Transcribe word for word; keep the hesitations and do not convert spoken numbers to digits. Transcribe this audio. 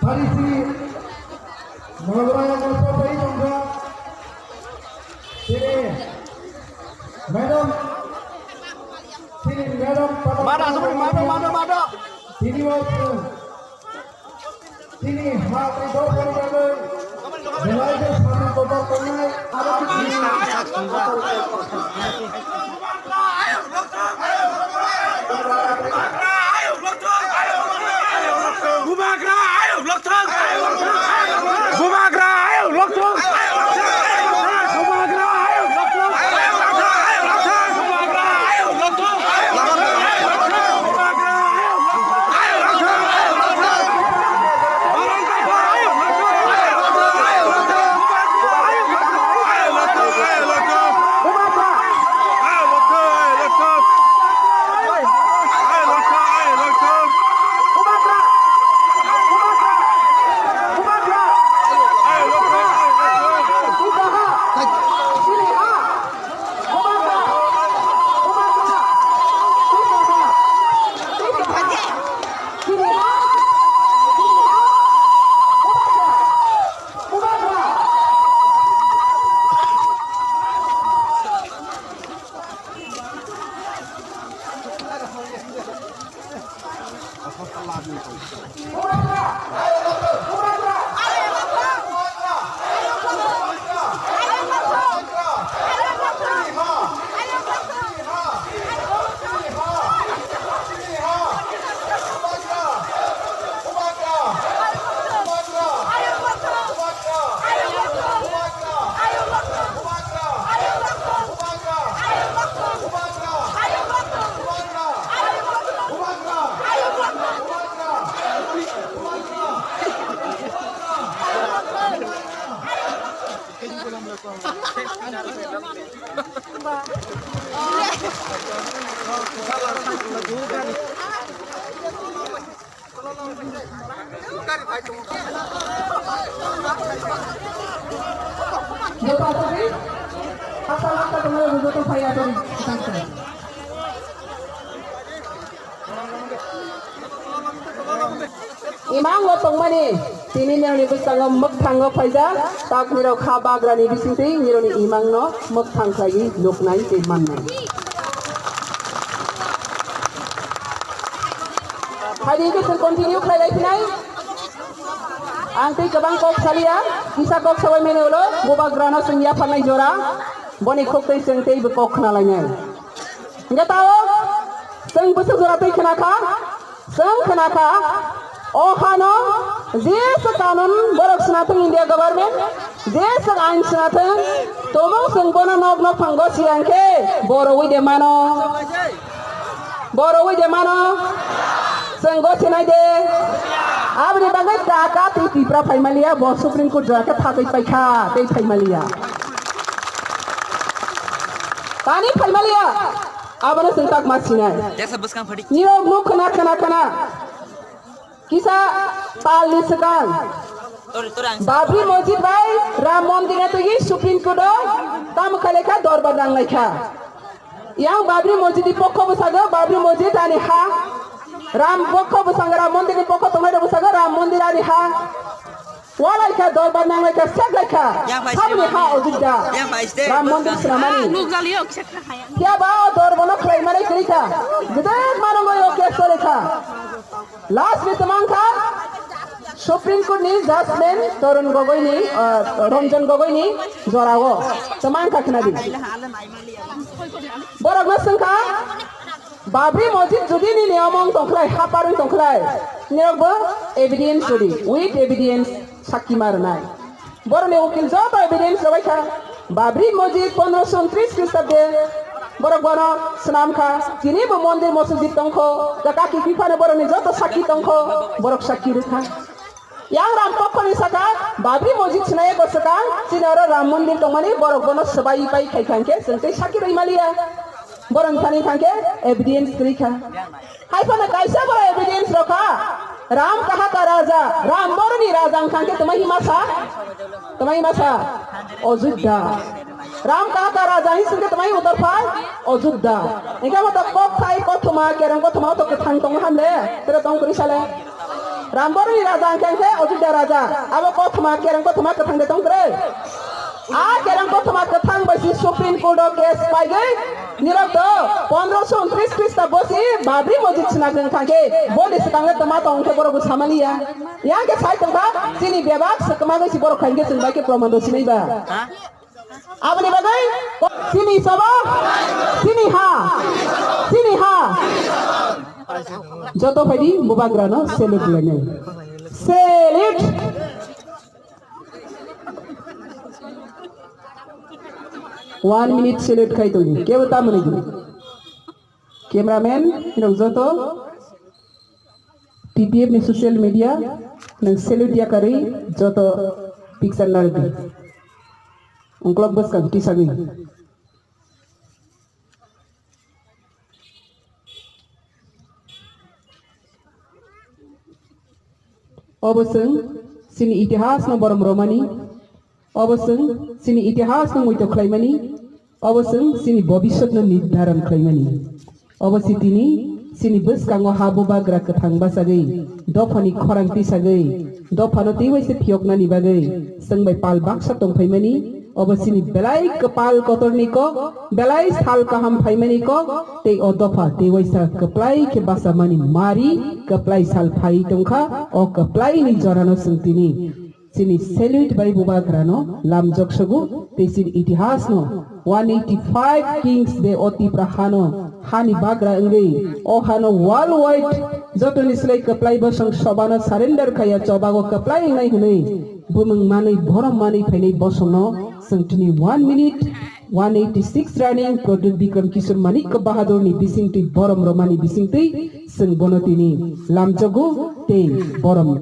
Hari sini, Mawlana Mustafa Idongga, sini, madam, sini, madam, madam, madam, madam, madam, madam. Sini, waktu. Sini, hati dok, dok, dok, dok. Belai ke satu kotak tongnai, ada di sini. Bubagra ayuk lokthung! Bubagra ayuk lokthung! Imango tongmani tini nirokni bwskango mwkthango phaijak, tak nirok kha bagrani bisingtwi nirokni imangno mwkthang khlaiwi nuknai tei mannai. Phaidi hwnkhe chwng continue khlai lai phinai. Ang tei kwbang kok saliya, kisa kok sabai mani ulo bubagrano chwng yapharnai jora, boni khuk tei chwng teibo kok khna lainai. Hwnkhe tao chwng bwswk jora tei khna kha, chwng khna kha, o hano je se kanun borok swnathung India government, je se ain swnathung, tobok chwng bono nok nok phango siyang khe borogwi de mano. Borogwi de mano. Chwng gochinai de. Aboni bagwi taka tei Tipra phaimaliya, bo Supreme Court jora khe phatwi paikha, tei phaimaliya. Tani phaimaliya. Abono chwng tak ma sinai. Tesa bwskang phadi. Nirok nuk khna khna khna. Kisa talni swkang Babri Masjid bai Ram Mandir ni twi Supreme Court o tamo khailai kha, dorbar nang lai kha. Yang Babri Masjid ni pokho bwsago Babri Masjid ani ha, Ram pokho bwsago Ram Mandir ni pokho tongnai rok bwsago Ram Mandir ani ha. Walai kha, dorbar nang lai kha, sek lai kha. Saboni ha Ajodhya Ram Mandir swnamani. Phiya ba o dorbar no khlai mani kwrwi kha. Gwdwk mano o case choli kha. Last ni twmang kha Supreme Court ni judgment Tarun Gogoi ni, ah, Ranjan Gogoi ni jora o twmang kha khna di. Borok no swng kha, Babri Masjid jodi ni niyom wng tong khlai, ha par wng tong khlai, nirok bo evidence rwdi, with evidence sakki ma rwnai. Borokni ukil joto evidence rwbai kha. Babri Masjid pondroso untris Khristabde borok bono swnam kha. Tini bo mondir mosjid tongkho. Kaki phiphano borokni joto sakki tongkho. Borok sakki rwkha. Yang Ram Kokthoni saka, Babri Mosjid sinai ko saka, chini oro Ram Mandir tongmani borok bono swbai pai khai khangkhe, chwng tei sakhi rwi maliya. Borok thani khangkhe, evidence kwrwi kha. Hai phano kaisa borok evidence rokha, Ram kaha ka raja, Ram boroni raja wngkha khe twmai hima sa? Twmai hima sa? Ojudda. Ram kaha ka raja hin singke twmai utor phai? Ojudda. Engke mo to kok thai kothoma, kereng kothoma to kwthang tong ham le, tere tong kwrwi sale. Ram boroni raja wngkha khe Ojudda raja. Abo kothoma, kereng kothoma kwthang de tong kwrwi. A kerang kothoma kwthang bai si Supreme Court o case paigwi nirok do pondroso untris Khrista bosi Babri Mosjid sina jeng thangkhe boni swkang le tama tong khe borok bo samaliya. Yang khe sai tongkha chini bebak swkma gwi si borok khain khe chwng bai khe proman do sinai ba. Aboni bagwi chini sabo, chini ha, chini ha. Joto phaidi bubagrano salute lainai. Salute. One minute salute khai tongo. Kebo ta mwnwi di. Cameraman rok joto T P F ni social media nang salute yakarwi joto picture narwdi. Ungklok bwskang tisagwi. Obo chwng chini itihasno borom romani, obo chwng chini itihasno muito khlaimani, obo chwng chini bobiswtno nirdharan khlaimani. Obo si tini chini bwskango ha bubagra kwthang bachagwi, dophani khorang tisagwi, dophano teiwaisa phiyoknani bagwi chwng bai pal baksa tongphaimani. Obo chini belai kwpal kotorni kok, belai sal kaham phaimani kok, tei o dopha teiwaisa kwplai khe bachamani mari kwplai sal phai tongkha. O kwplaini jorano chwng tini chini salute bai bubagrano lamjok sogo tei chini itihasno one eighty five kings de o Tipra hano hani bagra wngwi o hano worldwide jotoni slai kwplai bosong sobano surrender khaiya chobago kwplai wngnai hwnwi bumung manwi borom manwi phainai bosongno chwng tini one minute one eighty six running Pradyut Bikram Kishore Manikya Bahadurni bisingtwi borom romani bisingtwi chwng bono tini lamjogo tei borom